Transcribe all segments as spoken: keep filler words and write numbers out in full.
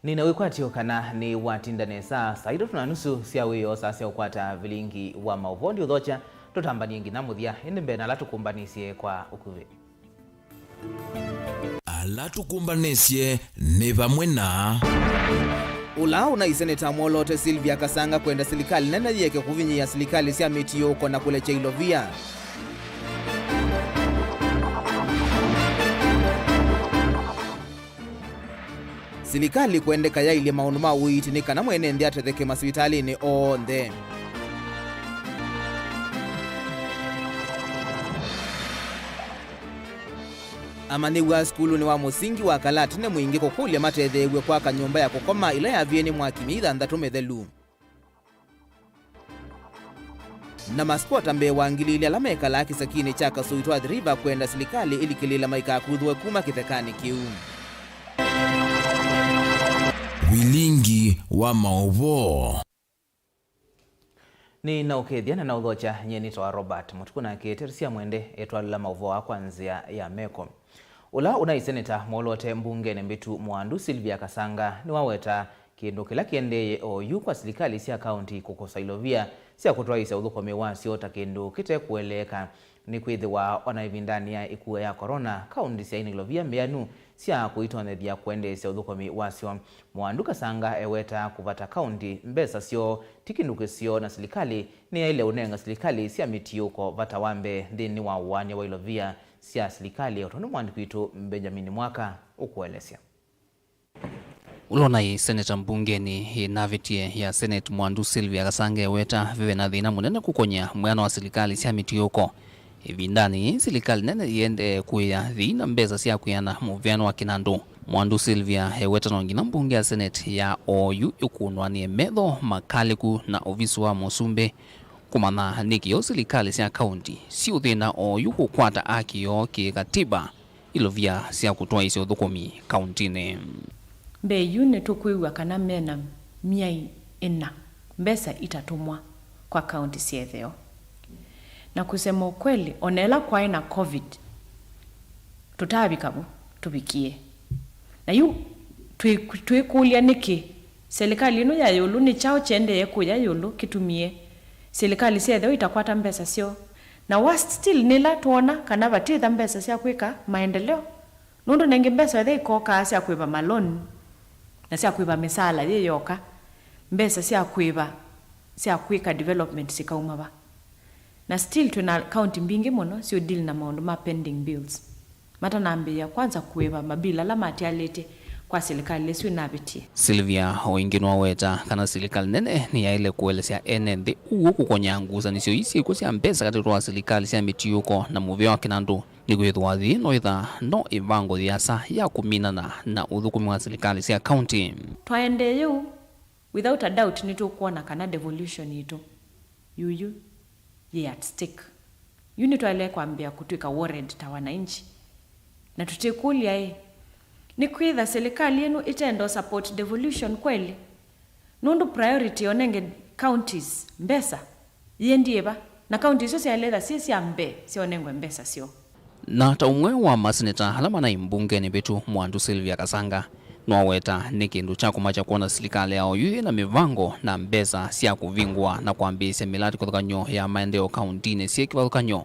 Nĩna wĩkwatyo kana nĩwatinda nesa saa itatũ na nusu sya wĩoo, saa sya ũkwata vilingi wa maũvoo. Ndiũthokya tũtambanie nginya mũthya, ĩndĩ mbee na ala tũkũmbanĩsye kwa ũkuvĩ. Ala tũkũmbanĩsye nĩ vamwe na. Ũla ũnaĩ seneta mwoloote Sylvia Kasanga kwenda silikalĩ nene yĩeke kũvinyĩĩa silikalĩ sya mĩtiũũko na kũlekya ilovia. Silikalĩ kũendeka yaĩlye maũndũ ma ũiiti nĩ kana mwene nthĩ atetheke masivitalĩnĩ onthe. Amanyĩw'a sukulunĩ wa mũsingi wa Kalati nĩ mwingĩ kũkũlya matetheew'e kwaka nyũmba ya kũkoma ĩla yavie nĩ mwaki myei thanthatũ mĩthelu. Na masikota mbee wa ngili ilĩ ala mekalaa kĩsakinĩ kya Kasũi twa Athi River kwenda silikalĩ ĩlikĩlĩĩla maikakuthũwe kuma kĩthekanĩ kĩu. Vilingi wa maũvoo. Nĩ naũkethya na naũthokya, nyie nĩtawa Robert Mũtuku, na kĩeteto sya mwende etwalĩla maũvoo aa kwa nzĩa ya meko. Ũla ũnaĩ seneta mwoloote mbungenĩ mbĩtu Mwandu Sylvia Kasanga nĩwaweta kĩndũ kĩla kĩendeeye oyu kwa silikalĩ sya kaũnti kũkosa ilovia sya kũtwaĩĩsya ũthũkũmi wasyo ta kĩndũ kĩte kũeleeka, nĩkwĩthĩwa ona ĩvindanĩ ya ĩkua ya corona, kaũnti syaĩ na ilovia mbĩanu sya kũitonyethya kũendeesya ũthũkũmi wasyo. Mwandu Kasanga eweta kũvata kaũnti mbesa syoo ti kĩndũ kĩseo, na silikalĩ nĩyaĩle ũnenga silikalĩ sya mĩtiũũko vata wa mbee nthĩnĩ wa ũaany'a wa ilovia sya silikalĩ, o tondũ mwandĩki witũ Benjamin Mwaka ũkũelesya. Ũla ũnaĩ seneta mbungenĩ ĩnavĩtye ya Senate Mwandu Sylvia Kasanga eweta veve na thĩna mũnene kũkony'a mwĩano wa silikalĩ sya mĩtiũũko. Ĩvindanĩ yĩĩ, silikalĩ nene yĩendee kũĩa thĩna mbesa sya kwĩana mũvĩano wa kĩnandũ. Mwandu Sylvia eweta no nginya mbunge ya Senate ya oyu ĩkũnwanĩe metho makalĩku na ovisi wa mũsumbĩ kũmanya nĩkĩ o silikalĩ sya kaũnti siũthĩna oyu kũkwata aki yoo kĩ-katiba ilovia sya kũtwaĩĩsya ũthũkũmi kaũntinĩ. Mbee yu nĩtũkwĩw'a kana mena myai ĩna mbesa itatũmwa kwa kaũnti syetheo. Na kusema ukweli, ona ĩla kwaĩ na covid, tũtaavika vu tũvikie. Na yu twĩ-, twĩkũlya nĩkĩ silikalĩ ĩno ya ĩũlũ, nĩ kyaũ kyendeeye kũya ĩũlũ kĩtumie silikalĩ sya ĩtheo itakwata mbesa syoo? Na worst still, nĩ ĩla twoona kana vatitha mbesa sya kwĩka maendeleo. Nũndũ nengĩ mbesa ĩla ikokaa sya kũĩva maloni na sya kũĩva mĩsaala yĩ yoka, mbesa sya kũĩva sya kwĩka development sikauma va? Na still twĩ na kaunti mbingĩ mũno syũ deal na maũndũ ma pending bills, matanambĩĩa kwanza kũĩva mabill ala matialĩte kwa silikalĩ ĩsu ĩnavĩtie. Sylvia o ĩngĩ nĩwaweta kana silikalĩ nene nĩyaĩle kũelesya ene nthĩ ũw'o kũkony'a ngusanĩsyo ii syĩkw'o sya mbesa katĩ wa silikalĩ sya mĩtiũũko na mũvĩa wa kĩnandũ. Nĩkwĩthĩwa thĩ ĩno ĩtha no ĩvango yĩasa ya kũminana na ũthũkũmi wa silikalĩ sya kaunti. Twaendee ũu, without a doubt, nĩtũkwona kana devolution yitũ yuyu yĩ at stake. Yu nĩtwaĩle kwambĩĩa kũtw'ĩka worried ta wananchi. Na tũtikũlya-ĩ, nĩkwĩtha silikalĩ ĩno ĩtenda support devolution kweli? Nũndũ priority onenge counties mbesa yĩendie va, na county isu syaĩle ĩtha syĩ sya mbee sya ũnengwe mbesa syoo. Na ta ũmwe wa maseneta ala manaĩ mbungenĩ mbĩtu, Mwandu Sylvia Kasanga nĩwaweta nĩ kĩndũ kya kũmakya kwona silikalĩ ya oyu yĩ na mĩvango na mbesa sya kũvingũa na kwambĩĩsya mĩlati kĩvathũkany'o ya maendeeo kauntinĩ syĩ kĩvathũkany'o,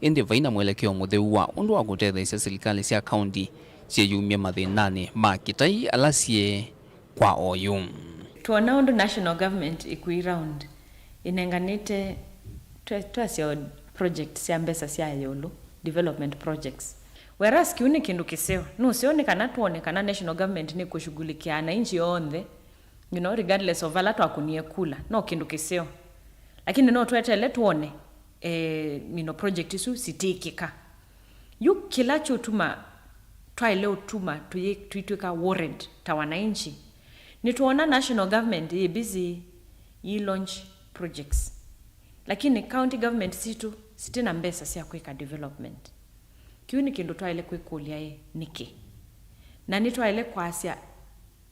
ĩndĩ vai na mwelekeo mũtheu wa ũndũ wa kũtetheesya silikalĩ sya kaunti syĩyumye mathĩnanĩ ma kĩtai ala syĩ kwa oyu. Twona ũndũ national government ĩkui round ĩnenganĩte twe-, twasya o project sya mbesa sya ĩũlũ, development projects. Whereas kĩu nĩ kĩndũ kĩseo. Nũseo nĩ kana twone kana national government nĩkũshughulikia ananchi onthe, you know, regardless of vala twakũnie kula. No kĩndũ kĩseo. Lakini no twetele twone, eh, you know, project isu sitĩkĩka. Yu kĩla kyũtuma twaĩle ũtuma tũyĩ-, tũitw'ĩka worried ta wananchi, nĩtwoona national government yĩ busy yĩ launch projects, lakini county government sitũ sitĩ na mbesa sya kwĩka development. Kĩu nĩ kĩndũ twaĩle kwĩkũlya-ĩ, nĩkĩ? Na nĩtwaĩle kwasya,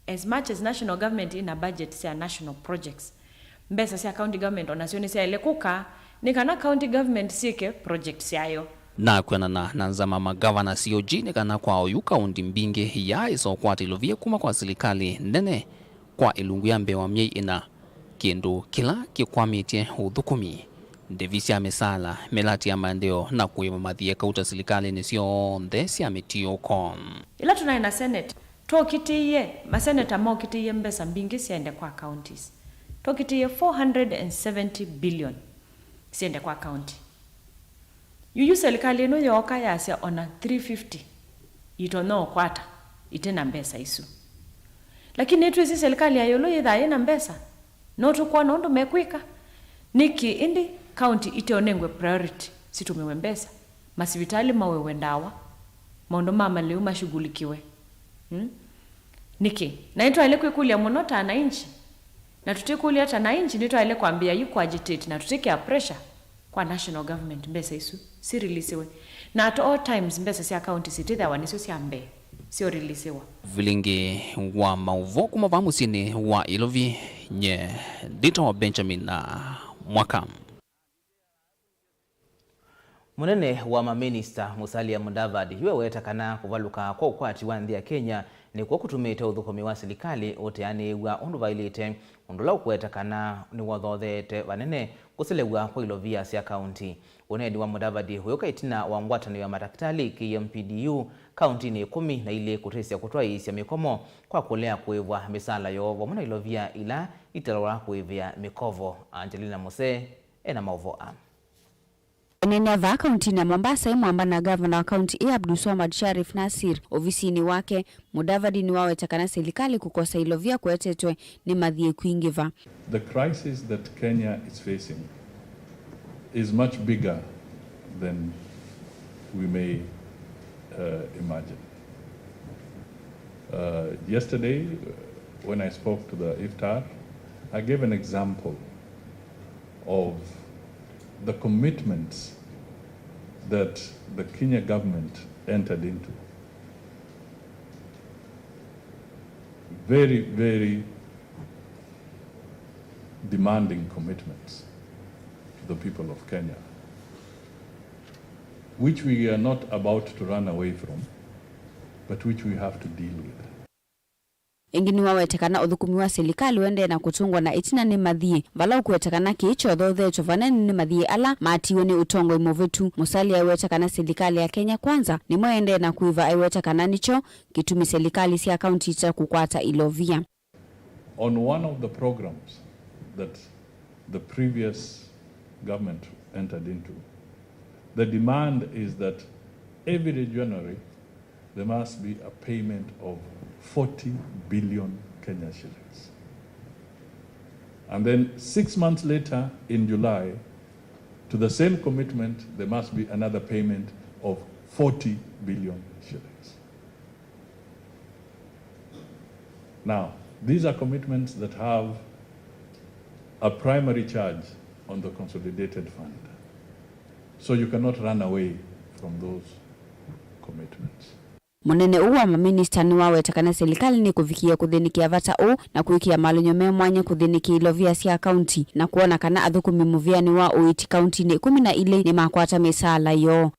as much as national government ĩna budget sya national projects, mbesa sya county government onasyo nĩsyaĩle kũka nĩ kana county government syĩke project syayo. Na kwĩanana na nzama magavana C O G nĩ kana kwa oyu kaũnti mbingĩ yaaĩsa ũkwata ilovia kuma kwa silikalĩ nene kwa ĩlungu ya mbee wa myei ĩna, kĩndũ kĩla kĩkwamĩtye ũthũkũmi, ndĩvi sya mĩsaala, mĩlati ya maendeeo na kũĩva mathiĩ kauta silikalĩnĩ syonthe sya mĩtiũko. Ĩla tũnaĩ na Senate, twokitĩie, maseneta mokitĩie mbesa mbingĩ syende kwa counties. Twokitĩie four hundred and seventy billion syende kwa county. Yuyu silikalĩ ĩno yooka yasya ona three fifty itonya ũkwata ĩte na mbesa isu. Lakini nĩtwĩsĩ silikalĩ ya ĩũlũ yĩthaa yĩ na mbesa, no tũkwona ũndũ mekwĩka. Nĩkĩ ĩndĩ county iteũnengwe priority sitũmĩwe mbesa, masivitalĩ maũĩwe ndawa, maũndũ ma malĩu mashughulikiwe? Hmm? Nĩkĩ? Na nĩtwaĩle kwĩkũlya mũno ta anainchi, na tũtikũlya ta anainchi, nĩtwaĩle kwambĩĩa yu kũagitate na tũtikĩa pressure kwa national government mbesa isu sirelisiwe. Na at all times, mbesa sya county sitĩthĩawa nĩsyo sya mbee syorilisiwa. Vilingĩ wa maũvoo kuma vaa mũsyĩnĩ wa Ilovi, nye ndĩtawa Benjamin na Mwaka. Mũnene wa maminista Musalia Mudavadi yu eweta kana kũvalũka kwa ũkwati wa nthĩ ya Kenya nĩkw'o kũtumĩte ũthũkũmi wa silikalĩ ũteanĩĩw'a ũndũ vaĩlĩte, ũndũ ũla ũkũweta kana nĩwothotheete vanene kũselew'a kwa ilovia sya kaunti. Ũneeni wa Mudavadi ũyũka ĩtina wa ngwatanĩo ya matakĩtalĩ K M P D U kauntinĩ ĩkũmi na ilĩ kũtĩsya kũtwaĩĩsya mĩkomo kwa kũlea kũĩvwa mĩsaala yoo vamwe na ilovia ila italwa kũĩvĩa mĩkovo. Angelina Muse ena maũvoo aa. Eneenea vaa kauntinĩ ya Mombasa ĩ mwamba na ngavana wa kaunti ĩ Abdulswamad Sharif Nassir ovisinĩ wake, Mudavadi nĩwaweta kana silikalĩ kũkosa ilovia kũetetwe nĩ mathiĩ kwingĩva. The crisis that Kenya is facing is much bigger than we may, uh, imagine. Uh, yesterday, uh, when I spoke to the iftar, I gave an example of the commitments that the Kenya government entered into. Very, very demanding commitments to the people of Kenya, which we are not about to run away from, but which we have to deal with. Ĩngĩ nĩwawete kana ũthũkũmi wa silikalĩ ũendee na kũtũngwa na ĩtina nĩ mathiĩ, vala ũkũweta kana kĩĩ kyothothetwe vanene nĩ mathiĩ ala maatiwe nĩ ũtongoi mũvĩtu. Musalia aiweta kana silikalĩ ya Kenya Kwanza nĩmo ĩendee na kũĩva, aiweta kana nĩkyo kĩtumi silikalĩ sya kaunti ite kũkwata ilovia. On one of the programs that the previous government entered into, the demand is that every January there must be a payment of forty billion Kenya shillings. And then six months later, in July, to the same commitment, there must be another payment of forty billion shillings. Now, these are commitments that have a primary charge on the consolidated fund. So you cannot run away from those commitments. Mũnene ũũ wa maminista nĩwaweta kana silikalĩ nĩkũvikĩĩa kũthĩnĩkĩa vata ũũ na kwĩkĩa malũnyo me mwanya kũthĩnĩkĩa ilovia sya kaunti na kwona kana athũkũmi mũvĩanĩ wa ũiiti kauntinĩ ĩkũmi na ilĩ nĩmakwata mĩsaala yoo.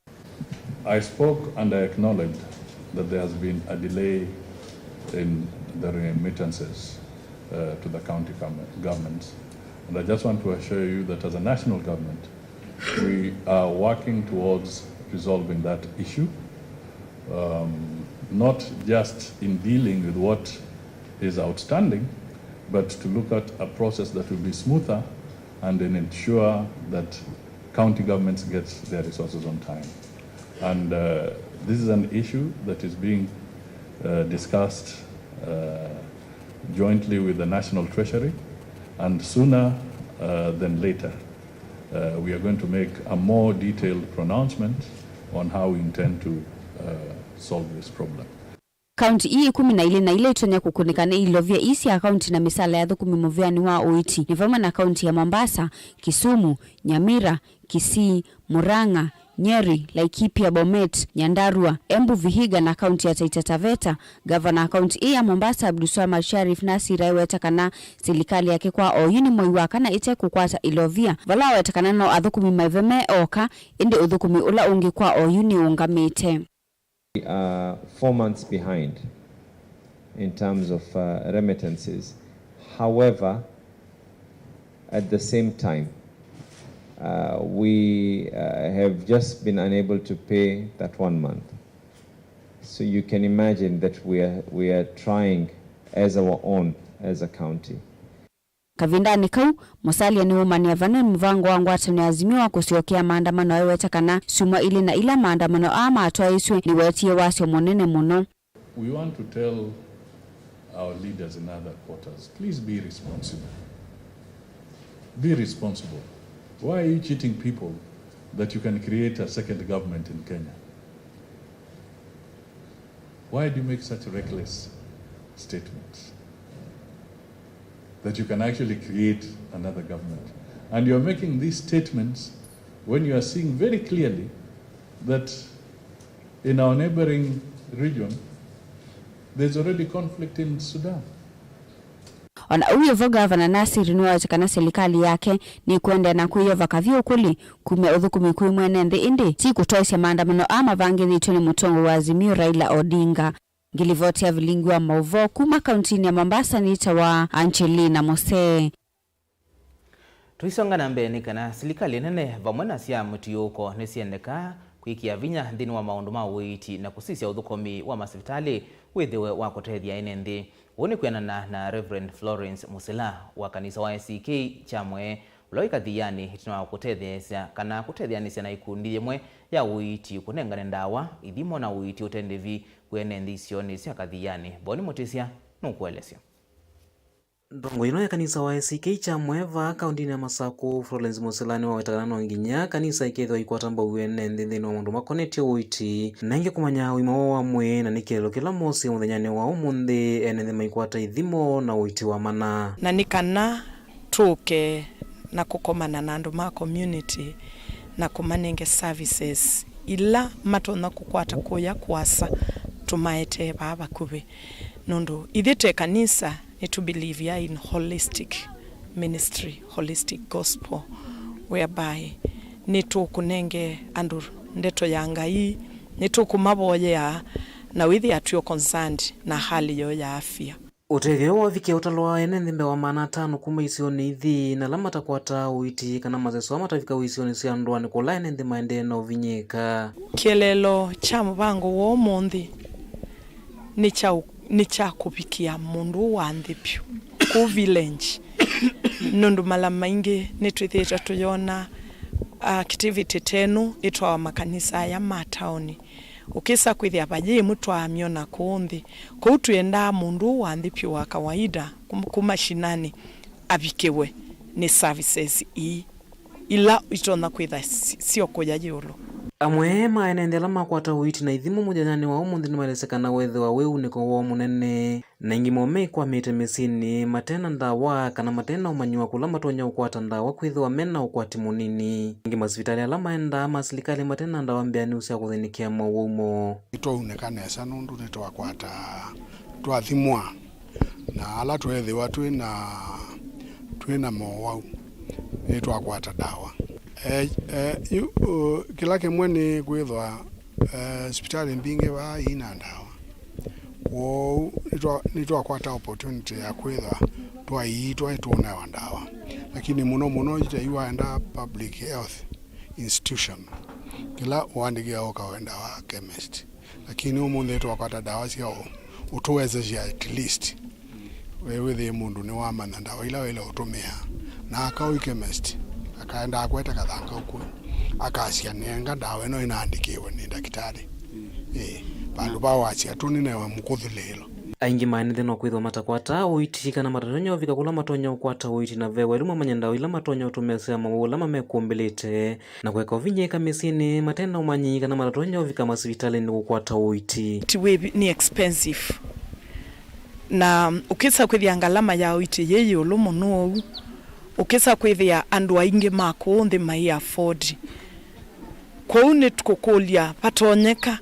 I spoke and I acknowledged that there has been a delay in the remittances, uh, to the county government, governments. And I just want to assure you that as a national government, we are working towards resolving that issue, um, not just in dealing with what is outstanding, but to look at a process that will be smoother and then ensure that county governments get their resources on time. And, uh, this is an issue that is being, uh, discussed, uh, jointly with the National Treasury, and sooner, uh, than later, uh, we are going to make a more detailed pronouncement on how we intend to, uh, solve this problem. Kaunti ii ĩkũmi na ilĩ na ila itonya kũkũnĩka nĩ ilovia ii sya kaunti na mĩsaala ya athũkũmi mũvĩanĩ wa ũiiti nĩ vamwe na kaunti ya Mombasa, Kisumu, Nyamira, Kisii, Murang'a, Nyeri, Laikipia, Bomet, Nyandarua, Embu, Vihiga na kaunti ya Taita Taveta. Ngavana wa kaunti ĩĩ ya Mombasa, Abdulswamad Sharif Nassir, aiweta kana silikalĩ yake kwa oyu nĩ mwei wa kana ĩte kũkwata ĩlovia, vala aweta kana no athũkũmi maive me oka, ĩndĩ ũthũkũmi ũla ũngĩ kwa oyu nĩũũngamĩte. We are four months behind in terms of uh, remittances. However, at the same time, uh, we uh, have just been unable to pay that one month. So you can imagine that we are, we are trying as our own as a county. Kavindanĩ kau, Musalia nĩwũmanyĩe vane mũvango wa ngwatanĩo ya Azimio wa kũsyokea maandamano aiweta kana syumwa ilĩ na ila maandamano aa matwaĩĩsw'e nĩweetie wasyo mũnene mũno. We want to tell our leaders in other quarters, please be responsible. Be responsible. Why are you cheating people that you can create a second government in Kenya? Why do you make such reckless statements that you can actually create another government? And you're making these statements when you are seeing very clearly that in our neighboring region, there's already conflict in Sudan. O na ũu wĩ vo, Ngavana Nassir nĩwawetie kana silikalĩ yake nĩkũendeea na kwĩyova kavyũ ũkũlĩ kumya ũthũkũmi kwĩ mwene nthĩ, ĩndĩ ti kũtwaĩsya maandamano aa mavangĩthĩtw'e nĩ mũtongoi wa Azimio, Raila Odinga. Ngĩlivoti ya vilingi wa maũvoo kuma kauntinĩ ya Mombasa nĩtawa Angelina Mose. Tũisonga na mbee, nĩ kana silikalĩ nene vamwe na sya mũtiũũko nĩsyendeka kwĩkĩa vinya nthĩnĩ wa maũndũ ma ũiiti na kũsisya ũthũkũmi wa masivitalĩ wĩthĩwe wa kũtethya ene nthĩ. Ũu nĩ kwĩanana na Reverend Florence Musila wa kanisa wa A C K Kyamwe, ũla wĩ Kathiani, ĩtina wa kũtetheesya kana kũtetheanĩsya na ikundi yĩmwe ya ũiiti kũnengane ndawa, ithimo na ũiiti ũte ndĩvi kwĩ ene nthĩ isionĩ sya Kathiani. Boni Mũtĩsya nũkũelesya. Ndongoi ĩno ya kanisa wa A C K Kyamwe vaa kauntinĩ ya Masakũ, Florence Musila nĩwaweta kana no nginya kanisa ĩkethĩwa ĩikwata mbau ene nthĩ nthĩnĩ wa maũndũ makonetye ũiiti, na ĩngĩ kũmanya ũima woo wa mwĩĩ, na nĩ kĩeleelo kĩla moosie mũthenyanĩ wa ũmũnthĩ, ene nthĩ maikwata ithimo na ũiiti wa mana. Na nĩ kana tũke na kũkomana na andũ ma community na kũmanenge services ila matonya kũkwata kũya kũasa tũmaetee vaa vakuvĩ, nũndũ ithyĩ twĩ kanisa nĩtũ believe ya in holistic ministry, holistic gospel, whereby nĩtũkũnenge andũ ndeto ya Ngai, nĩtũkũmavoyea na wĩthĩa twĩ o concerned na hali yoo ya afya. Ũtethyo ũũ wavikie ũtalo wa ene nthĩ mbee wa maana atano kuma isionĩ ithi na ala matakwataa ũiiti kana masesũa matavika isionĩ sya ndũanĩ kũla ene nthĩ maendee na ũvinyĩĩka. Kĩeleelo kya mũvango wa ũmũnthĩ nĩ kya ũ-, nĩ kya kũvikĩa mũndũ ũũ wa nthĩ vyũ kũu village, nũndũ mala maingĩ nĩtwĩthĩĩtwe tũyona activity ta ĩno ĩtwawa makanisa aya ma taoni. Ũkĩsa kwĩthĩa vayĩ ĩmwe twaamyona kũũ nthĩ, kwoou twendaa mũndũ ũũ wa nthĩ vyũ wa kawaida kum-, kuma mashinani avikĩwe nĩ services ii ila itonya kwĩtha si-, syokũya ĩũlũ. Amwe ma ene nthĩ ala makwata ũiiti na ithimo mũthenyanĩ wa ũmũnthĩ nĩmaelesya kana weethĩwa wĩ ũunĩko woo mũnene. Na aingĩ moo mekwamĩte mĩsyĩnĩ mate na ndawa kana mate na ũmanyi wa kũla matonya ũkwata ndawa kwĩthĩwa me na ũkwati mũnini. Aingĩ masivitalĩ ala maendaa ma silikalĩ mate na ndawa mbeanĩu sya kũthĩnĩkĩa mowau moo. Nĩtwaunĩka nesa nũndũ nĩtwakwata, twathimwa, na ala tweethĩwa twĩ na, twĩ na mowau nĩtwakwata ndawa. E, e, yu, ũ, kĩla kĩmwe nĩ kwĩthwa Eh, sipitalĩ mbingĩ vaa ii na ndawa. Kwoou nĩtwa-, nĩtwakwata opportunity ya kwĩthwa twaiitwa ĩtũnewa ndawa. Lakini mũno mũno ite yu waenda public health institution, kĩla ũandĩkĩawa ũkawe ndawa chemist. Lakini ũmũnthĩ twakwata ndawa sya ũ-, ũtũwezesya at least. We wĩthĩe mũndũ nĩwamanya ndawa ila waĩle ũtũmĩa, na akaũi chemist, akaenda akwete kathangau kũu, akasya, "Nenga ndawa ĩno ĩnaandĩkĩwe nĩ ndakĩtalĩ." Ĩĩ, vandũ va wasya, "Tũnĩnewe mũkũthĩlĩĩlo." Aingĩ ma ene nthĩ no kwĩthwa matakwataa ũiiti kana matatonya ũvika kũla matonya ũkwata ũiiti, na ve waĩlu mamanye ndawa ila matonya ũtũmĩa sya mawau ala mamekũmbĩlĩte. Na kũeka ũvinyĩĩka mĩsyĩnĩ mate na ũmanyi kana matatonya ũvika masivitalĩnĩ kũkwata ũiiti. Ti wĩ, nĩ expensive. Na ũkĩsa kwĩthĩa ngalama ya ũiiti yĩ ĩũlũ mũno ũu, ũkĩsa kwĩthĩa andũ aingĩ ma kũũ nthĩ mai afford Kwoou nĩtũkũkũlya vatonyeka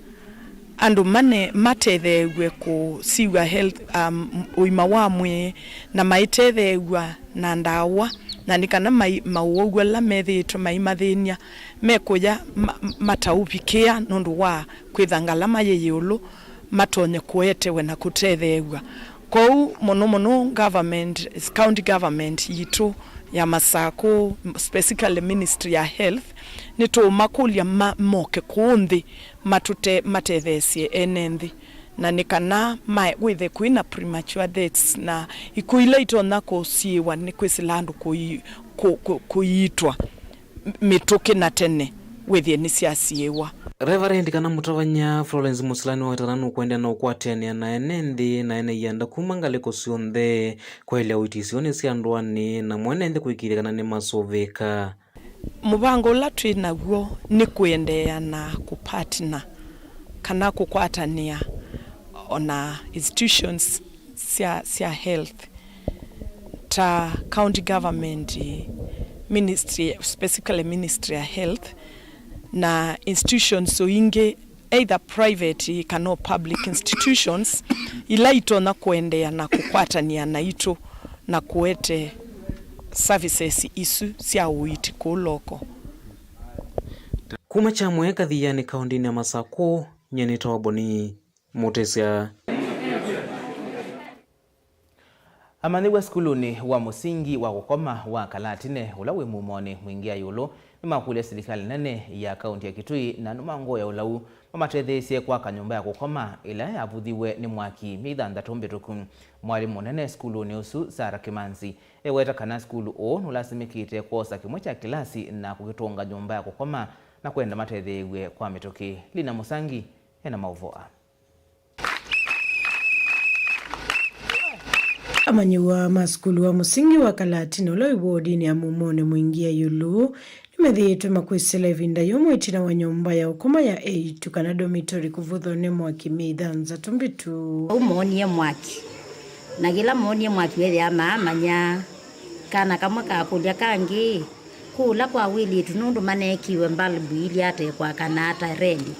andũ mane matetheew'e kũsiw'a health, um, ũima wa mwĩĩ, na maitetheew'a na ndawa, na nĩ kana mai-, maũwau ala methĩĩtwe maimathĩny'a mekũya ma-, mataũvikĩa nũndũ wa kwĩtha ngalama yĩ ĩũlũ, matonye kũetewe na kũtetheew'a. Kwoou mũno mũno government, county government yitũ ya Masakũ, specifically Ministry ya Health, nĩtũũmakũlya ma-, moke kũũ nthĩ matũte-, matetheesye ene nthĩ, na nĩ kana mae-, wĩthe kwĩ na premature deaths na ikw'ũ ila itonya kũsiĩĩwa nĩ kwĩsĩla andũ kũi-, kũ-, kũ-, kũiitwa mĩtũkĩ na tene wĩthĩe nĩsyasiĩĩwa. Reverend kana mũtavany'a Florence Mũsilani waweta kana nũkũendeea na ũkwatĩanĩa na ene nthĩ na ene ianda kuma ngalĩko syonthe kwaĩlya ũiiti isionĩ sya ndũanĩ na mo ene nthĩ kũĩkĩĩthya kana nĩmasũvĩĩka. Mũvango ũla twĩ naw'o nĩ kũendeea na kũpartner kana kũkwatanĩa ona institutions sya, sya health ta county government, ministry, specifically Ministry ya Health, na institutions o ingĩ, either private kana o public institutions, ila itonya kũendeea na kũkwatany'a naitũ na kũete services isu sya ũiiti kũu loko. Kuma Kyamwe Kathiani, kaũntĩnĩ ya Masakũ, nyie nĩtawa Boni Mũtĩsya. Amanyĩw'a sukulunĩ wa mũsingi wa kũkoma wa Kalatine, ũla wĩ mumonĩ mwingĩa ĩũlũ, nĩmakũlya silikalĩ nene ya kaunti ya Kitui na andũ ma ngoo ya ũlau mamatetheesye kwaka nyũmba ya kũkoma ĩla yavuthiwe nĩ mwaki myei thanthatũ mbĩtũku. Mwalimũ mũnene sukulunĩ ũsu, Sarah Kimanzi, eweta kana sukulu ũũ nũlasimĩkĩte kwosa kĩmwe kya kĩlasi na kũkĩtũnga nyũmba ya kũkoma na kwenda matetheew'e kwa mĩtũkĩ. Lina Mũsangi ena maũvoo aa. Amanyĩw'a ma sukulu wa mũsingi wa Kalatine ũla wĩ wodinĩ ya Mumonĩ Mwingĩa Ĩũlũ nĩmethĩĩtwe makwĩsĩla ĩvinda yũmũ ĩtina wa nyũmba ya ũkoma ya A two kana dormitory kũvuthwa nĩ mwaki myei thanthatũ mbĩtu. Vau moonie mwaki, na yĩla moonie mwaki wethĩaa maamanya. Kana kamwe kakũlya kangĩ, kũla kwa wĩlĩtu nũndũ maneekiwe mbalbu ilĩ ata ĩkwakana ata rendi.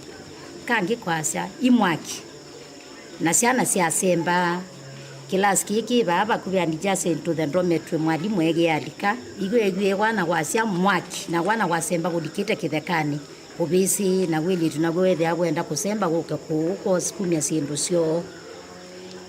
Kangĩ kwasya, i mwaki. Na syana syasemba. Kĩlasi kĩĩ kĩ vaa vakuvĩ and adjacent to the dormitory, mwalimũ eekie alika. Iw'e eew'ĩe kwana kwasya mwaki, na kwana kwasemba kũlikĩte kĩthekanĩ. Ũvĩsĩ, na wĩlĩtu naw'o wethĩaa wenda kũsemba wũke kũũ kwoo kumya syĩndũ syoo.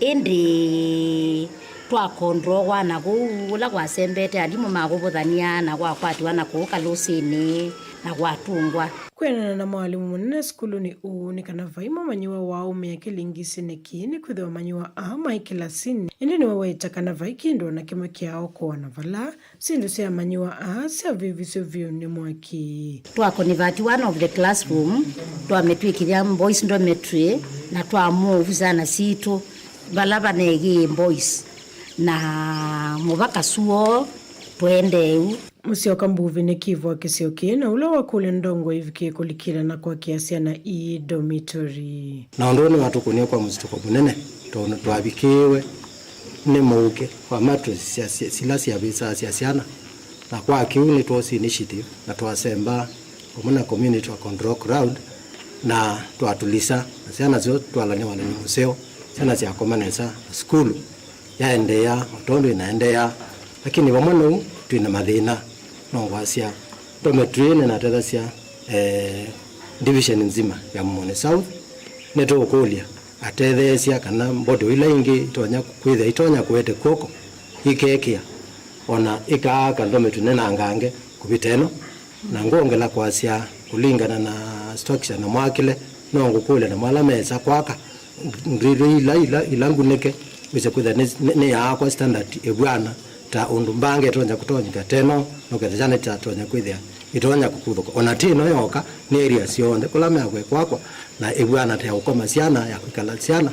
Ĩndĩ twakondoo kwana kũu, ũla kwasembete alimũ makũvũthany'a na kwakwatiwa na kũu kalũsĩnĩ na kwatũngwa. Kwĩanana na mwalimũ mũnene sukulunĩ ũũ, nĩ kana vai mũmanyĩw'a waaũmĩa kĩlingĩsĩnĩ kĩĩ, nĩkwĩthĩwa amanyĩw'a aa maĩ kĩlasinĩ, ĩndĩ nĩwaweta kana vai kĩndũ o na kĩmwe kyaokowa na vala syĩndũ sya amanyĩw'a aa syavĩvisye vyũ nĩ mwaki. Twakonivati one of the classroom, twamĩtw'ĩkĩthya boys dormitory, na twamove syana sitũ vala vaneekie boys, na mũvaka suo tũendee ũu. Mũsyoka Mbuvi nĩ kĩvwa kĩsio kĩĩ, na ũla wakũlya ndongoi ĩvikĩe kũlikĩla na kwakĩa syana ii dormitory. Na ũndũ ũũ nĩwatũkũnie kwa mũsitũko mũnene, tondũ twavikĩĩwe nĩ mũuke wa mattress sya, sya, sila syavĩsaa sya syana, na kwa kĩu nĩtwoosie initiative na twasemba vamwe na community twa control crowd, na twatulisa, na syana syo twalany'a walany'o mũseo, syana syakoma nesa, na sukulu yaendeea o tondũ ĩnaendeea. Lakini vamwe na ũu, twĩ na mathĩna, no ngwasya dormitory nĩnatethasya, eh, division nzima ya Mumonĩ South. Nĩtũũkũlya atetheesya kana mbonde ila ingĩ itonya kwĩthĩa itonya kũete kw'oko ikekĩa, ona ikaaka dormitory nene angange kũvita ĩno. Na ngwongela kwasya, kũlingana na structure na mwakĩle, no ngũkũlya na mwala mesa kwaka, ndĩlĩ ila, ila, ila ngunĩke, wĩse kwĩthĩa nĩ, nĩ, nĩyaakwa standard ĩvw'ana ta ũndũ mbanga ĩtonya kũtonyeka teno, no ketha kyana kyatonya kwĩthĩa ĩtonya kũkuthũka. Ona ti ĩno yoka, nĩ area syonthe kũla meakwa ĩkwakwa, na ĩvw'ana ta ya ũkoma syana, ya kwĩkala syana,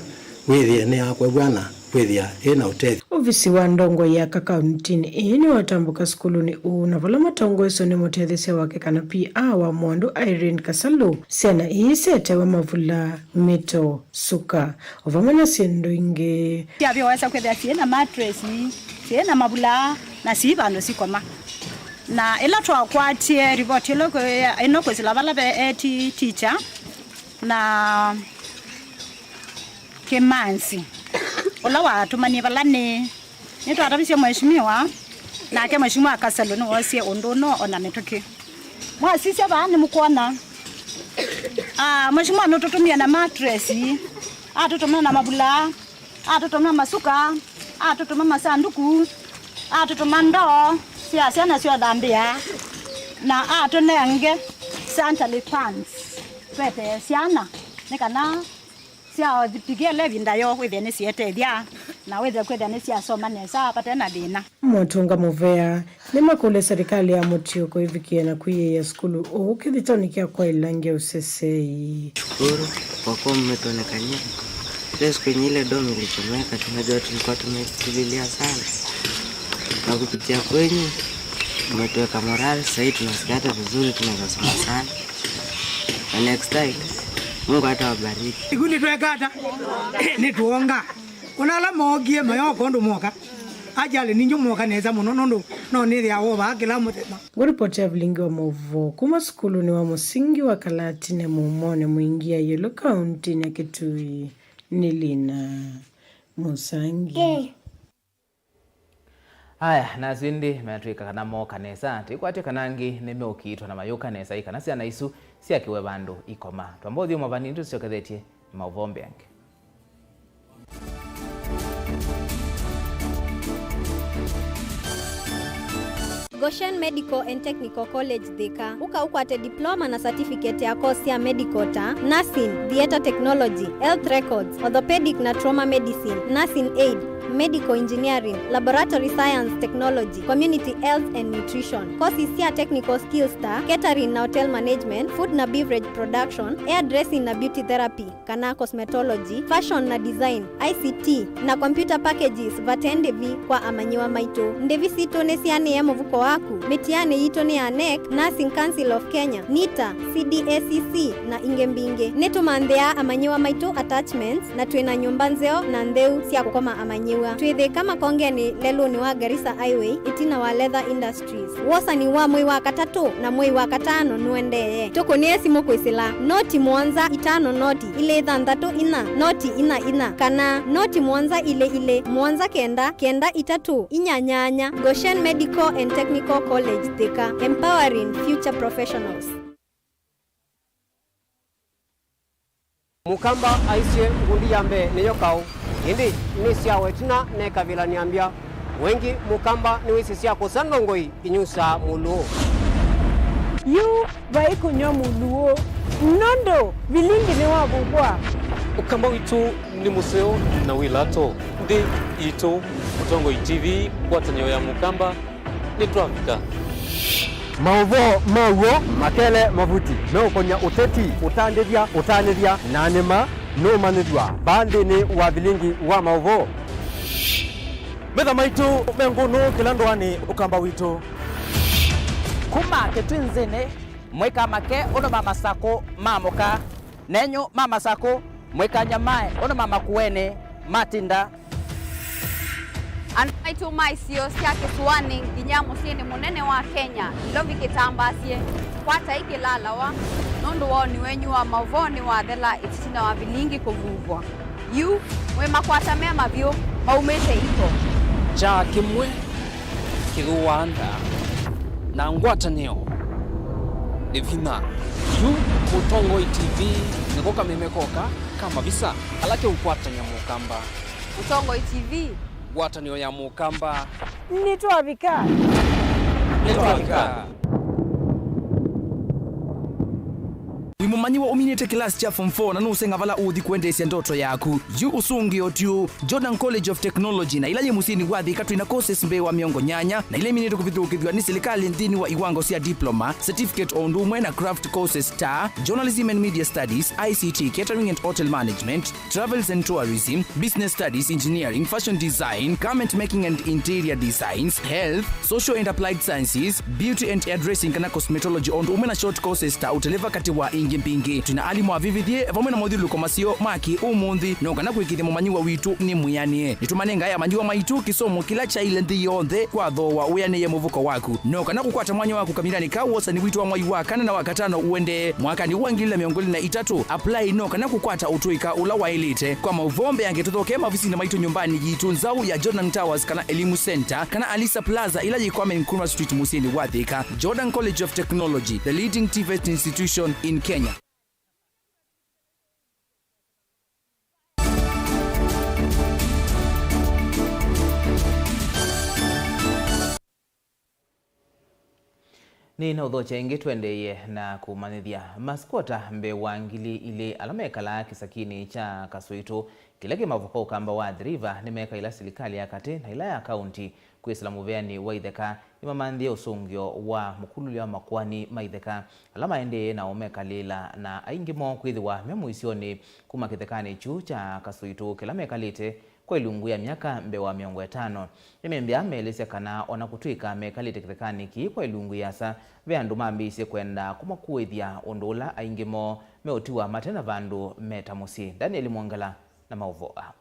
wĩthĩe nĩyaakwa ĩvw'ana kwĩthĩa ĩ na ũtethyo. Ovisi wa ndongoi ya aka kauntinĩ ĩĩ nĩwatambũka sukulunĩ ũũ, na vala matongoeswe nĩ mũtetheesya wake kana P R wa Mwandũ, Irene Kasalu, syana ii syetewe mavula, mĩto, suka, o vamwe na syĩndũ ingĩ. Syavĩwesa kwĩthĩa syĩ na mattress, syĩ na mavula, na syĩ vandũ sikoma. Na ĩla twakwatie ripoti ĩno kwĩ-, ĩno kwĩsĩla vala ve head teacher na Kĩmanzi, ũla watũmanie vala nĩ, nĩtwatavisye mheshimiwa, nake mheshimiwa Kaselo nĩwoosie ũndũ ũno ona mĩtũkĩ. Mwasisya vaa nĩmũkwona, ah, mheshimiwa nũtũtũmie na mattress, atũtũmĩa na mavulaa, atũtũma masuka, atũtũma masanduku, atũtũma ndoo sya syana syothambĩa, na atũnenge sanitary pads twetee syana, nĩ kana syavikie ĩvinda yoo wĩthĩe nĩsyĩetethya, na wĩthĩe kwĩthĩa nĩsyasoma nesa vate na thĩna. Motũnga mũvea nĩmakũlya serikali ya mũtiũko ĩvikĩe na kwĩyĩĩa sukulu ũũ kĩthitoonĩ kya kwaĩla ngeũ sesei. Shukuru kwa kuwa mmetuonekania. Ile siku yenye ile dom ilichomeka, tunajua tulikuwa tumekimbilia sana, na kupitia kwenyu mmetuweka morale. Sasa hii tunasikia hata vizuri, tunaweza soma sana, na next time Mungu atawabariki. Ikundi twekata nĩtwonga. Ona ala mookie mayoka ũndũ moka, actually ninyu mwoka nesa mũno nũndũ no nĩthĩawa vaa kĩla mũthenya. Ngũripoti ya vilingi wa maũvoo kuma sukulunĩ wa mũsingi wa Kalatine Mumonĩ Mwingi ya Yolo kauntinĩ ya Kitui nĩ Lina Mũsangi. Aya, na asu ĩndĩ matwĩka kana mooka nesa, tũikwatya kana angĩ nĩmeũkiitwa na mayũka nesa, ĩ kana syana isu syakĩwe vandũ ikoma. Twamba ũthyũmũa vanini tũsyokethetye maũvoo mbeange. Goshen Medical and Technical College Thika. Ũka ũkwate diploma na certificate ya course sya medical ta nursing, theatre technology, health records, orthopedic na trauma medicine, nursing aid, medical engineering, laboratory science technology, community health and nutrition. Courses sya technical skills ta catering na hotel management, food na beverage production, hairdressing na beauty therapy kana cosmetology, fashion na design, I C T na computer packages vate ndĩvi kwa amanyĩw'a maitũ. Ndĩvi sitũ nĩsianĩe mũvuko waku. Mĩtianĩ yitũ nĩ ya nec, Nursing Council of Kenya, nita, C D A C C na ingĩ mbingĩ. Nĩtũmanthĩaa amanyĩw'a maitũ attachments na twĩ na nyũmba nzeo na ntheu sya kũkoma amanyĩw'a. Twĩ Thĩka makongenĩ lelũnĩ wa Garissa Highway, ĩtina wa Leather Industries. Wosani wa mwei wa katatũ na mwei wa katano nũendee. Tũkũnĩe simũ kwĩsĩla noti mũonza itano noti ilĩ thanthatũ inya noti inya inya kana noti mũonza ilĩ ilĩ mũonza kenda kenda itatũ inya nyanya. Goshen Medical and Technical College Thika, empowering future professionals. Mũkamba aisye, ngundi ya mbee nĩyo kaũ, ĩndĩ nĩ syawa ĩtina nekavĩla nĩambya. Wengi Mũkamba nĩwĩsĩ sya kũsa ndongoi inyusaa mũlũũ. Yu vai kũnyw'a mũlũũ, nũndũ vilingi nĩwavuvwa. Ũkamba witũ nĩ mũseo na wĩ lato. Nthĩ yitũ, Mũtongoi T V, ngwatanĩo ya Mũkamba, nĩtwavika. Maũvoo ma w'o makele mavuti meũkonya ũteti, ũtandĩthya, ũtanĩthya, na nĩma nũũmanyĩthw'a vaa nthĩnĩ wa vilingi wa maũvoo. Metha maitũ me ngũnũ kĩla ndũanĩ Ũkamba witũ. Kuma Kĩtwinzĩnĩ, mwĩkamake ũndũ ma Masakũ maamũka, nenyu ma Masakũ, mwĩkanyamae ũndũ ma Makueni matinda. Andũ maitũ ma isio sya kĩsũanĩ nginya mũsyĩnĩ mũnene wa Kenya, Nairobi kĩtambaasye, kwatai kĩlalawa, nũndũ woni wenyu wa maũvoo nĩwathela ĩtina wa vilingi kũvuvwa. Yu, mwĩ makwata me mavyũ maumĩte iko. Kyaa kĩmwe kĩthũaa nda, na ngwatanĩo nĩ vinya. Yu, Mũtongoi T V nĩko kameme koka ka mavisa ala keũkwatany'a Mũkamba. Mũtongoi T V. Ngwatanĩo ya Mũkamba. Nĩtwavika. Nĩtwavika. Wĩ mũmanyĩw'a ũminĩte kĩlasi kya form four na nũũseng'a vala ũũthi kũendeesya ndoto yaku? Yu ũsũngĩo ti ũũ. Jordan College of Technology, na ila yĩ mũsyĩnĩ wa Thika, twĩ na courses mbee wa mĩongo nyanya, na ila iminĩtwe kũvithũkĩthw'a nĩ silikalĩ nthĩnĩ wa iwango sya diploma, certificate, o ũndũ ũmwe na craft courses ta journalism and media studies, I C T, catering and hotel management, travels and tourism, business studies, engineering, fashion design, garment making and interior designs, health, social and applied sciences, beauty and hairdressing kana cosmetology, o ũndũ ũmwe na short courses ta ũteleva katĩ wa ingĩ Mbingĩ. Twĩ na alimũ avĩvĩthye vamwe na mothyũlũlũko maseo ma kĩ-ũmũnthĩ, no kana kũĩkĩĩthya mũmanyĩw'a witũ nĩ mwĩanĩe. Nĩtũmanengae amanyĩw'a maitũ kĩsomo kĩla kyaĩle nthĩ yonthe kwa thooa wĩanĩe mũvuko waku. No kana kũkwata mwanya waku kamĩlanĩ ka wosani witũ wa mwai wa kana na wa katano ũendee mwakanĩ wa ngili ilĩ na mĩongo ĩlĩ na itatũ, apply no kana kũkwata ũtũĩka ũla waĩlĩte. Kwa maũvoo mbeange tũthokee maovisinĩ maitũ nyũmbanĩ yitũ nzaũ ya Jordan Towers kana Elimu Center kana Alisa Plaza ĩla yĩ Kwame Nkrumah Street mũsyĩnĩ wa Thika. Jordan College of Technology, the leading TVET institution in Kenya. Nĩ na ũthokya ĩngĩ tũendeeye na kũmanyĩthya. Masikwota mbee wa ngili ilĩ ala mekalaa kĩsakinĩ kya Kasũitũ kĩla kĩ mavuko ũkamba wa Athi River nĩmekaĩla silikalĩ ya katĩ na ĩla ya kaunti kwĩsĩla mũvĩanĩ wa itheka nĩmamanthĩe ũsũngĩo wa mũkululya wa makoani ma itheka ala maendee na ũmekalĩĩla, na aingĩ moo kwĩthĩwa me mũisyonĩ kuma kĩthekanĩ kyu kya Kasũitũ kĩla mekalĩte kwa ilungu ya myaka mbee wa mĩongo ĩtano. Nĩmembĩa meelĩsya kana o na kũtw'ĩka mekalĩte kĩthekanĩ kĩĩ kwa ilungu yĩasa, ve andũ mambĩĩisye kwenda kũmakuĩthya ũndũ ũla aingĩ moo meũtiwa mate na vandũ meta mũsyĩ. Daniel Mwongela na maũvoo aa.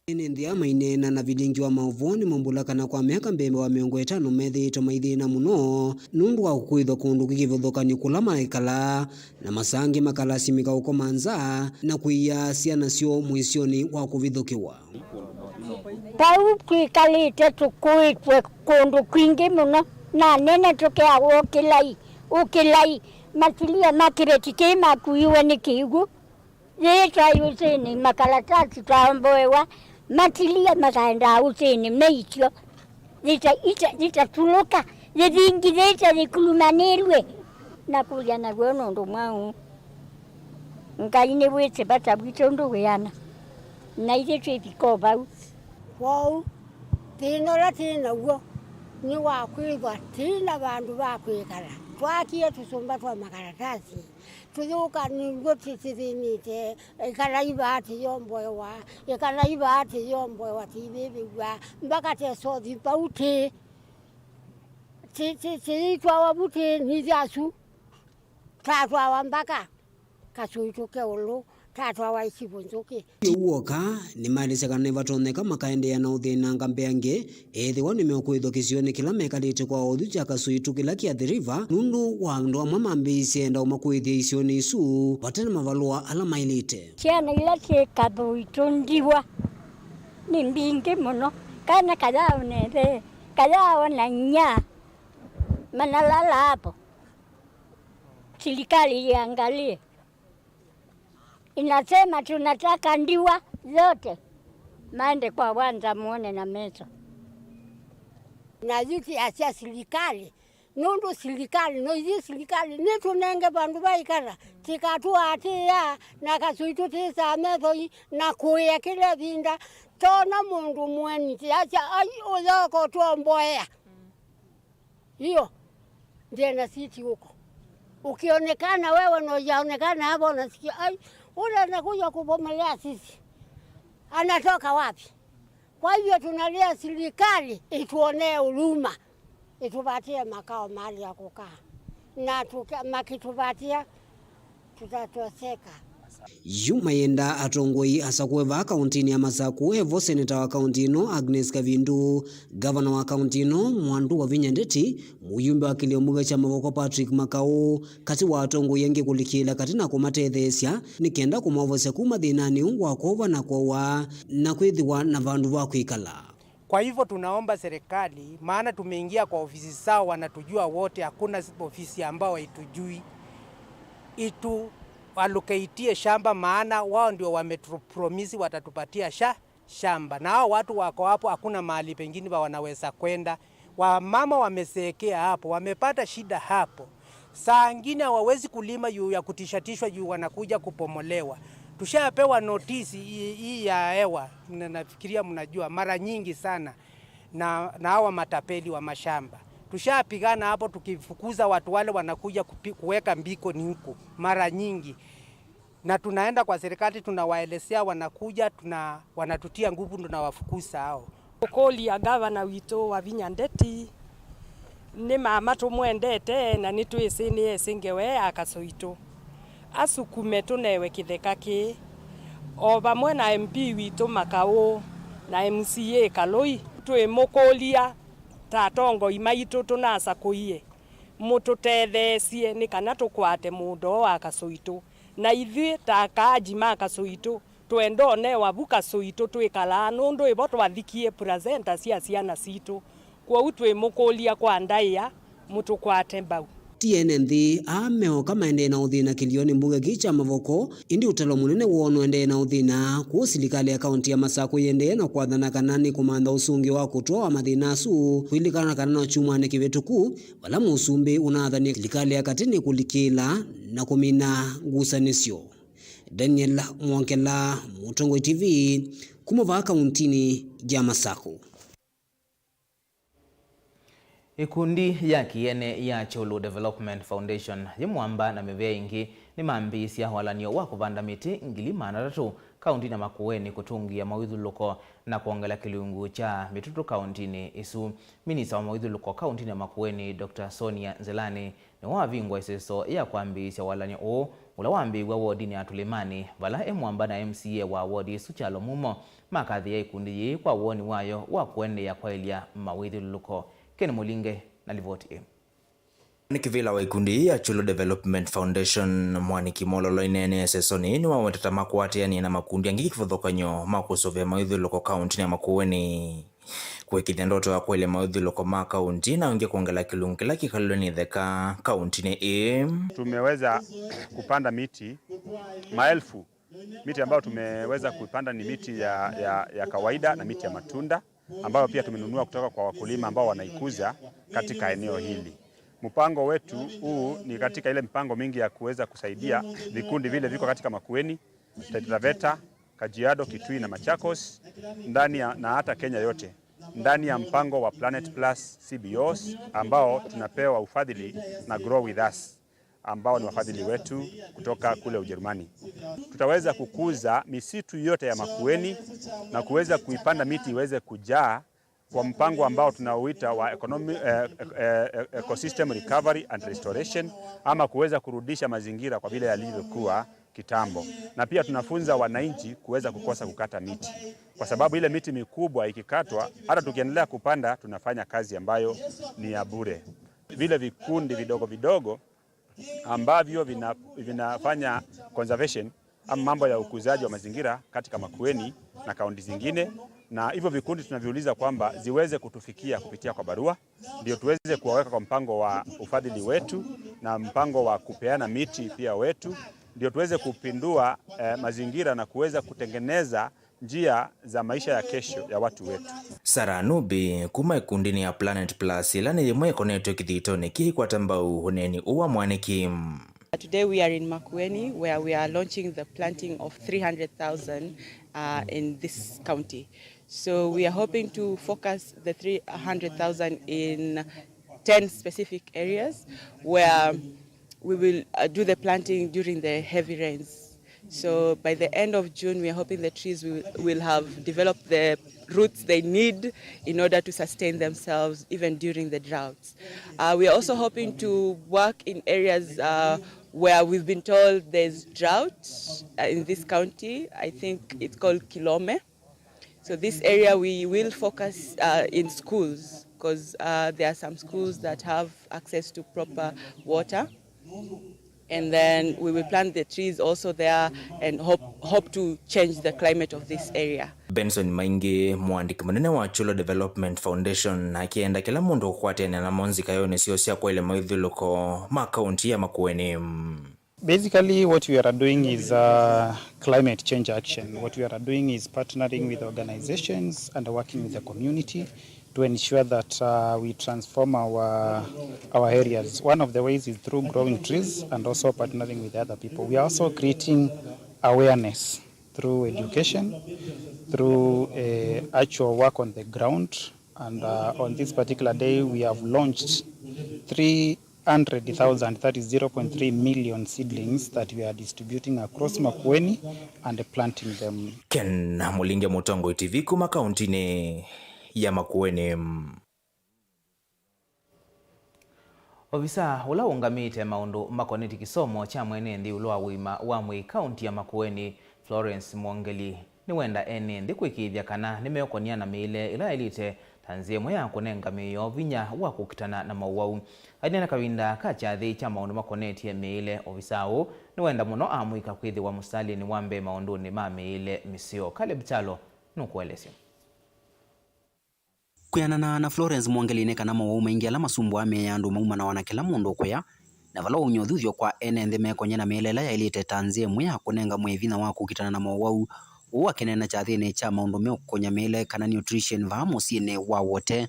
Ene nthĩ aa maineena na vilingi wa maũvoo nĩmaumbũla kana kwa myaka mbee wa mĩongo ĩtano methĩĩtwe maithĩna mũno nũndũ wa kũkuĩthwa kũndũ kwĩ kĩvathũkany'o kũla maĩkalaa, na masaa angĩ makalasimĩka ũkoma nza na kũia syana syoo mũisyonĩ wa kũvithũkĩwa. Vau twĩkalĩte tũkuĩtwe kũndũ kwingĩ mũno, na nene tũkeawa ũkĩlai, ũkĩlai, matilia ma kĩveti kĩĩ makuiwe nĩ kĩw'ũ. Yĩĩ twaĩ ũsĩnĩ, makalatasi twaomboewa, matilia makaendaa ũsĩnĩ meisyo, yĩta, ita, yĩtatulũka, yĩthingithĩte, yĩkulumanĩlw'e, na kũlya naw'o nũndũ mwaũ. Ngai nĩwĩsĩ vata witũ ndũwĩana, na ithyĩ twĩvika o vau. Kwoou, thĩna ũla twĩ naw'o nĩ wa kwĩthwa twĩ na vandũ va kwĩkala. Twakie tũsũmba twa makalatasi, tũyũka nĩw'o tũthĩnĩte, ĩkalai vaa tũyomboewa, ĩkalai vaa tũyomboewa, tũivĩvĩw'a, mbaka tesothi vau tĩ, tĩ, tĩ, tĩitwawa vu tĩ nithasu, tatwawa mbaka Kasũitũ ke ũlũ, tatwawa ĩsivũ nzũkĩ. Ti ũu w'oka, nĩmaelesya kana nĩvatonyeka makaendeea na ũthĩnanga mbeange ethĩwa nĩmeũkũĩthwa kĩsionĩ kĩla mekalĩte kwa ũthyũ kya Kasũitũ kĩla kĩ Athi River, nũndũ wa andũ amwe mambĩĩisye enda ũmakũĩthya isionĩ isu vate na mavalũa ala maĩlĩte. Syana ila syĩ Kasũitũ ndiwa nĩ mbingĩ mũno. Kana kayao neve, kayao na inya manalala hapo. Serikali iangalie. Inasema tunataka ndiwa zote maende kwa wanza muone na meso. Na yuti asia serikali, nũndũ serikali, no ithyĩ serikali, nĩtũnenge vandũ vaikala, tikatũatĩĩa na Kasũitũ tĩsaa methoi na kũĩa kĩla ĩvinda, tona mũndũ mũeni, tiasya, "Ai, ũyoko twomboea." Hiyo, ndiye na siti huko. Ukionekana wewe na hujaonekana hapo, unasikia, "Ai, ule anakuja kubomelea sisi. Anatoka wapi?" Kwa hivyo tunalia serikali ituonee huruma, itupatie makao mahali ya kukaa. Na tuka-, makitupatia, tutatoseka. Yu mayenda atongoi asakũe vaa kauntinĩ ya Masaku, evo seneta wa kaunti ĩno Agnes Kavindu, gavana wa kaunti ĩno Mwandu Wavinya Ndeti, mũyumbe wa kĩlĩo mbunge kya Mavoko Patrick Makau, katĩ wa atongoi angĩ kũlikĩĩla katĩ na kũmatetheesya nĩ kenda kũmovosya kuma thĩnanĩ ũũ wa kwova na kũawa na kwĩthĩwa na vandũ va kwĩkala. Kwa hivyo tunaomba serikali, maana tumeingia kwa ofisi zao, wanatujua wote, hakuna ofisi ambao haitujui. Itu allocatie shamba, maana wao ndio wametupromisi watatupatia sha-, shamba. Na hao watu wako hapo, hakuna mahali pengine pa wanaweza kwenda. Wamama wamezeekea hapo, wamepata shida hapo. Saa ngine hawawezi kulima juu ya kutishatishwa juu wanakuja kupomolewa. Tushapewa notisi hii, hii ya hewa, na nafikiria mnajua, mara nyingi sana na, na hawa matapeli wa mashamba. Tushapigana hapo tukifukuza watu wale wanakuja kupi-, kuweka mbikoni huku mara nyingi. Na tunaenda kwa serikali, tunawaelezea, wanakuja, tuna-, wanatutia nguvu, tunawafukuza hao. Ũkũlya ngavana witũ Wavinya Ndeti, nĩ mama tũmwendete na nĩtwĩsĩ nĩ esĩ ngewa ya Kasũitũ. Asukume tũnewe kĩtheka kĩĩ, o vamwe na M P witũ Makaũ na M C A Kalũi. Twĩmũkũlya ta atongoi maitũ tũnasakũie, mũtũtetheesye nĩ kana tũkwate mũndũ wa Kasũitũ. Na ithyĩ ta akaaji ma Kasũitũ, twenda ũnewa vu Kasũitũ twĩkalaa, nũndũ ĩvo twathikie placenta sya syana sitũ. Kwoou twĩmũkũlya kwa ndaĩa, mũtũkwate mbau. Ti ene nthĩ aa meoka maendee na ũthĩna kĩlĩonĩ mbunge kĩĩ kya Mavoko, ĩndĩ ũtalo mũnene woo nũendee na ũthĩna. Kwoou silikalĩ ya kaũntĩ ya Masakũ yĩendee na kwathana kana nĩ kũmantha ũsũngĩo wa kũtũa wa mathĩna asu, kũlilikana kana no kyumwanĩ kĩvĩtũku, vala mũsumbĩ ũnaathanie silikalĩ ya katĩ nĩ kũlikĩla na kũmina ngusanĩsyo. Daniel Mwongela, Mũtongoi T V, kuma vaa kaũntĩnĩ ya Masakũ. Ĩkundi ya kĩene ya Chulu Development Foundation yĩ Mwamba na mĩvĩa ĩngĩ nĩmambĩĩsya walany'o wa kũvanda mĩtĩ ngili maana atatũ kaũntĩnĩ ya Makueni kũtũngĩa mawĩthyũlũlũko na kwongela kĩlungu kya mĩtũtũ kaũntĩnĩ ĩsu. Minista wa mawĩthyũlũlũko kaũntĩnĩ ya Makueni, Doctor Sonia Nzelani, nĩwavingwa ĩseso ya kwambĩĩsya walany'o ũũ, ũla wambĩĩw'a wodinĩ ya Tũlĩmanĩ, vala e Mwamba na M C A wa wodi ĩsu Kyalo Mumo makathĩĩa ĩkundi yĩĩ kwa woni wayo wa kũendeea kwaĩlya mawĩthyũlũlũko. Ken Mũlinge na livoti ĩ. Nĩ kĩvĩla wa ĩkundi yĩĩ ya Chulu Development Foundation, Mwaniki Mololo, ineenea ĩsesonĩ yĩĩ nĩwaweta ta makwatĩanĩe na makundi angĩ kĩvathũkany'o ma kũsũvĩa mawĩthyũlũlũko kaũntĩnĩ ya Makueni. Kũĩkĩĩthya ndoto ya kwaĩlya mawĩthyũlũlũko ma kaũntĩ na ũngĩ kwongela kĩlungu kĩla kĩkalĩlwe nĩ ĩtheka kaũntĩnĩ ĩĩ. Tumeweza kupanda miti maelfu. Miti ambayo tumeweza kupanda ni miti ya, ya, ya kawaida na miti ya matunda ambayo pia tumenunua kutoka kwa wakulima ambao wanaikuza katika eneo hili. Mpango wetu huu ni katika ile mipango mingi ya kuweza kusaidia vikundi vile viko katika Makueni, Taita Taveta, Kajiado, Kitui na Machakos, ndani ya, na hata Kenya yote, ndani ya mpango wa Planet Plus C B Os ambao tunapewa ufadhili na Grow With Us, ambao ni wafadhili wetu kutoka kule Ujerumani. Tutaweza kukuza misitu yote ya Makueni na kuweza kuipanda miti iweze kujaa kwa mpango ambao tunauita wa economy, eh, eh, eh, ecosystem recovery and restoration, ama kuweza kurudisha mazingira kwa vile yalivyokuwa kitambo. Na pia tunafunza wananchi kuweza kukosa kukata miti, kwa sababu ile miti mikubwa ikikatwa, hata tukiendelea kupanda, tunafanya kazi ambayo ni ya bure. Vile vikundi vidogo vidogo ambavyo vina-, vinafanya conservation ama mambo ya ukuzaji wa mazingira katika Makueni na kaunti zingine, na hivyo vikundi tunaviuliza kwamba ziweze kutufikia kupitia kwa barua, ndio tuweze kuwaweka kwa mpango wa ufadhili wetu na mpango wa kupeana miti pia wetu, ndio tuweze kupindua, eh, mazingira na kuweza kutengeneza njia za maisha ya kesho ya watu wetu. Sarah Nubi, kuma ĩkundinĩ ya Planet Plus, ĩla nĩ yĩmwe ĩkonetwe kĩthitonĩ kĩĩ ĩkwata mbau ũneeni ũũ wa Mwaniki. Today we are in Makueni, where we are launching the planting of three hundred thousand, uh, in this county. So we are hoping to focus the three hundred thousand in ten specific areas where we will, uh, do the planting during the heavy rains. So by the end of June, we are hoping the trees will, will have developed the roots they need in order to sustain themselves even during the droughts. Uh, we are also hoping to work in areas, uh, where we've been told there's drought, uh, in this county. I think it's called Kilome. So this area we will focus, uh, in schools, 'cause, uh, there are some schools that have access to proper water. And then we will plant the trees also there and hope, hope to change the climate of this area. Benson Maingi, mũandĩki mũnene wa Chulu Development Foundation, akĩenda kĩla mũndũ kũkwatĩanĩa namo nzikayonĩ syoo sya kwaĩlya mawĩthyũlũlũko ma kaũntĩ ya Makueni. Basically, what we are doing is, uh, climate change action. What we are doing is partnering with organizations and working with the community to ensure that, uh, we transform our, our areas. One of the ways is through growing trees and also partnering with other people. We are also creating awareness through education, through, uh, actual work on the ground. And, uh, on this particular day, we have launched three hundred thousand, that is zero point three million seedlings that we are distributing across Makueni and planting them. Ken Mũlinge, Mũtongoi T V, kuma kaũntĩnĩ ya Makueni. Ovisa ũla ũũngamĩte maũndũ makonetye kĩsomo kya mwene nthĩ ĩũlũ wa ũima wa mwĩĩ kaunti ya Makueni, Florence Mwongeli, nĩwenda ene nthĩ kũĩkĩĩthya kana nĩmeũkonia na mĩĩle ĩla yaĩlĩte ta nzĩa ĩmwe ya kũnenga mĩĩ yoo vinya wa kũkitana na mowau. Aineena kavinda ka kyathĩ kya maũndũ makonetye mĩĩle, ovisa ũũ nĩwenda mũno amũika kwĩthĩwa mũsitalĩnĩ wa mbee maũndũnĩ ma mĩĩle mĩseo. Caleb Kyalo nũkũelesya. Kwĩanana na Florence Mwongeli, nĩ kana mowau maingĩ ala masumbũaa mĩĩ ya andũ maumanawa na kĩla mũndũ kũya, na vala waumya ũthuthyo kwa ene nthĩ mekonye na mĩĩle ĩla yaĩlĩte ta nzĩa ĩmwe ya kũnenga mwĩĩ vinya wa kũkitana na mowau. Ũu akĩneena kyathĩnĩ kya maũndũ meũkũnya mĩĩle kana nutrition vaa mũsyĩnĩ wa Wote.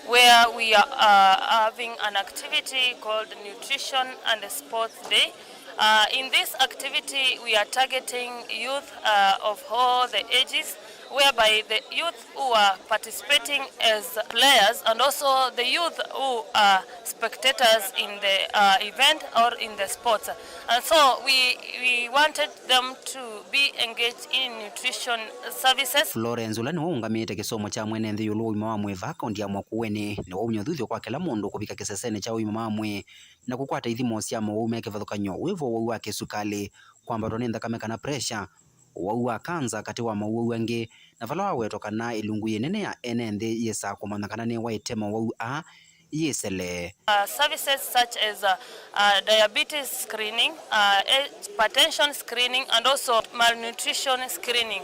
Where we are uh, having an activity called Nutrition and Sports Day. Uh, in this activity, we are targeting youth uh, of all the ages, whereby the youth who are participating as players and also the youth who are spectators in the uh, event or in the sports. And so we, we wanted them to be engaged in nutrition services. Florence, ũla nĩwe ũũngamĩte kĩsomo kya mwene nthĩ ĩũlũ wa ũima wa mwĩĩ vaa kaunti ya Makueni, nĩwaumya ũthuthyo kwa kĩla mũndũ kũvika kĩsesenĩ kya ũima wa mwĩĩ na kũkwata ithimo sya mowau me kĩvathũkany'o, wĩvo wau wa kĩsukalĩ, kwambatwa nĩ nthakame kana pressure, ũwau wa kanza, katĩ wa mowau angĩ, na vala wawetwa kana ĩlungu yĩnene ya ene nthĩ yĩsaa kũmanya kana nĩwaĩte mowau aa yĩsele. Uh, services such as uh, uh, diabetes screening, uh, hypertension screening, and also malnutrition screening.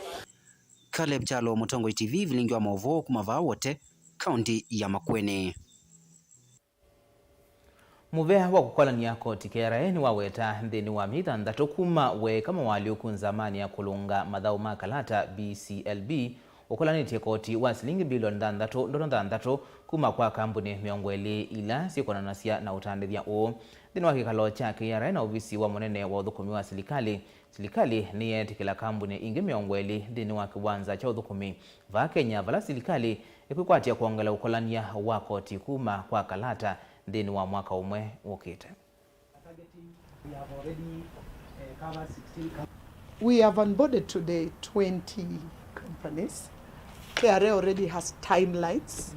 Caleb Kyalo, Mũtongoi T V, vilingi wa maũvoo kuma vaa Wote, kaunti ya Makueni. Mũvea wa kũkwalany'a koti K R A nĩwaweta nthĩnĩ wa myei thanthatũ kuma weeka mawaalyũku nzamanĩ ya kũlũnga mathaũ ma kalata, B C L B, ũkolanĩtye koti wa silingi mbilioni thanthatũ ndono thanthatũ kuma kwa kambuni mĩongo ĩlĩ ila syĩkonanasya na ũtandĩthya ũũ. Nthĩnĩ wa kĩkalo kya K R A na ovisi wa mũnene wa ũthũkũmi wa silikalĩ, silikalĩ nĩyeetĩkĩla kambuni ingĩ mĩongo ĩlĩ nthĩnĩ wa kĩwanza kya ũthũkũmi vaa Kenya, vala silikalĩ ĩkwĩkwatya kwongela ũkolany'a wa koti kuma kwa kalata nthĩnĩ wa mwaka ũmwe wũkĩte. We have onboarded today twenty companies. K R A already has timelines.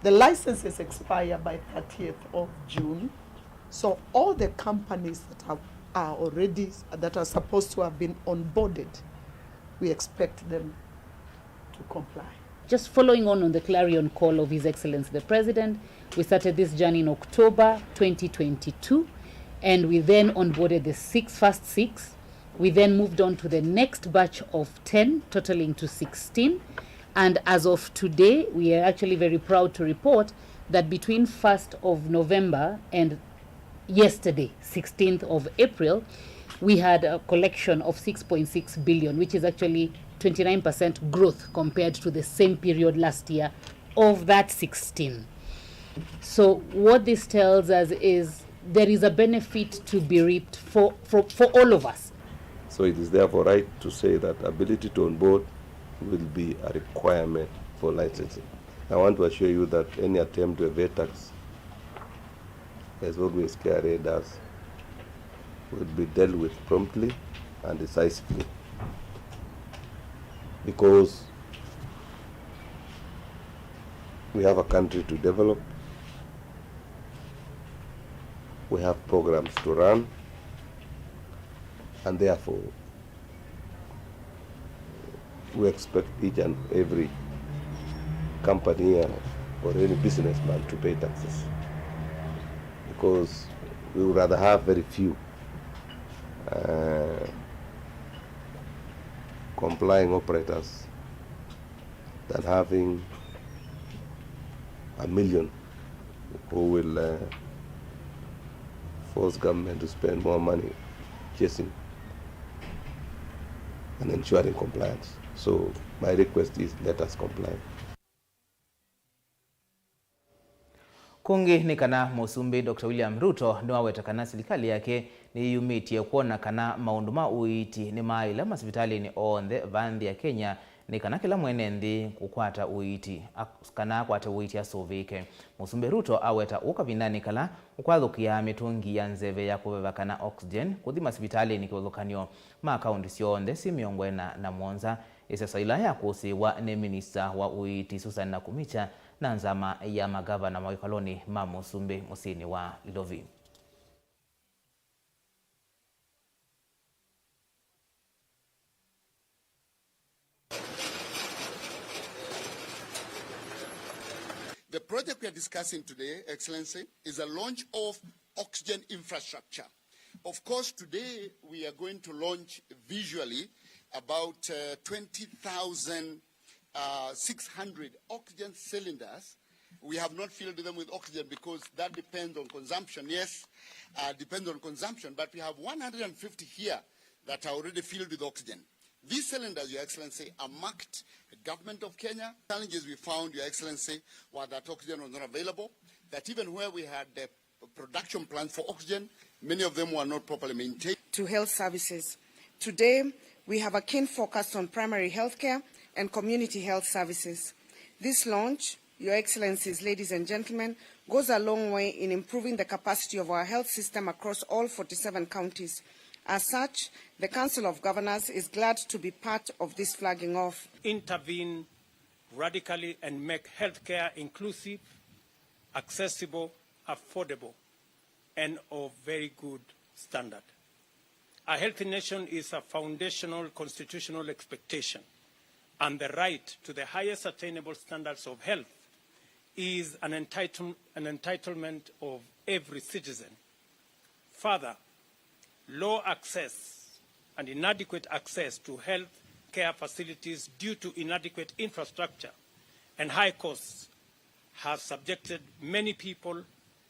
The licenses expire by thirtieth of June. So all the companies that have, are already, that are supposed to have been onboarded, we expect them to comply. Just following on, on the clarion call of His Excellency the President, we started this journey in October twenty twenty-two, and we then onboarded the six, first six. We then moved on to the next batch of ten, totaling to sixteen. And as of today, we are actually very proud to report that between first of November and yesterday, sixteenth of April, we had a collection of six point six billion, which is actually twenty-nine percent growth compared to the same period last year of that sixteen. So what this tells us is there is a benefit to be reaped for, for, for all of us. So it is therefore right to say that ability to onboard will be a requirement for licensing. I want to assure you that any attempt to evade tax, as always K R A does, will be dealt with promptly and decisively, because we have a country to develop, we have programs to run, and therefore we expect each and every company or any businessman to pay taxes, because we would rather have very few uh, complying operators than having a million who will uh, force government to spend more money chasing and ensuring compliance. So my request is, let us comply. Kũngĩ nĩ kana Mũsumbĩ Doctor William Ruto nĩwaweta kana silikalĩ yake nĩyĩyumĩtye kwona kana maũndũ ma ũiiti nĩmaaĩla masivitalĩnĩ onthe vaa nthĩ ya Kenya, nĩ kana kĩla mwene nthĩ kũkwata ũiiti, ak-, kana akwate ũiiti asũvĩĩke. Mũsumbĩ Ruto aweta ũũ kavindanĩ kala ũkwathũkĩa mĩtũngi ya nzeve ya kũveva kana oxygen kũthi masivitalĩnĩ kĩvathũkany'o ma kaũnti syonthe syĩ mĩongo ĩna na mũonza. Ĩseso ĩla yakũsĩĩwa nĩ minista wa ũiiti Susan Nakhumicha na nzama ya magavana mawĩkalonĩ ma mũsumbĩ mũsyĩnĩ wa Ilovi. The project we are discussing today, Excellency, is a launch of oxygen infrastructure. Of course, today we are going to launch visually about, uh, twenty thousand, uh, six hundred oxygen cylinders. We have not filled them with oxygen because that depends on consumption. Yes, uh, depends on consumption, but we have one hundred fifty here that are already filled with oxygen. These cylinders, Your Excellency, are marked Government of Kenya. Challenges we found, Your Excellency, were that oxygen was not available, that even where we had the production plants for oxygen, many of them were not properly maintained. To health services. Today, we have a keen focus on primary healthcare and community health services. This launch, Your Excellencies, ladies and gentlemen, goes a long way in improving the capacity of our health system across all forty-seven counties. As such, the Council of Governors is glad to be part of this flagging off. Intervene radically and make healthcare inclusive, accessible, affordable, and of very good standard. A healthy nation is a foundational constitutional expectation, and the right to the highest attainable standards of health is an entitle-, an entitlement of every citizen. Further, low access and inadequate access to health care facilities due to inadequate infrastructure and high costs have subjected many people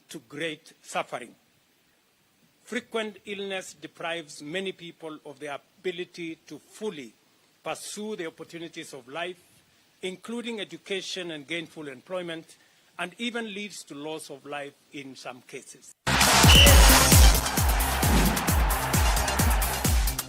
to great suffering. Frequent illness deprives many people of the ability to fully pursue the opportunities of life, including education and gainful employment, and even leads to loss of life in some cases.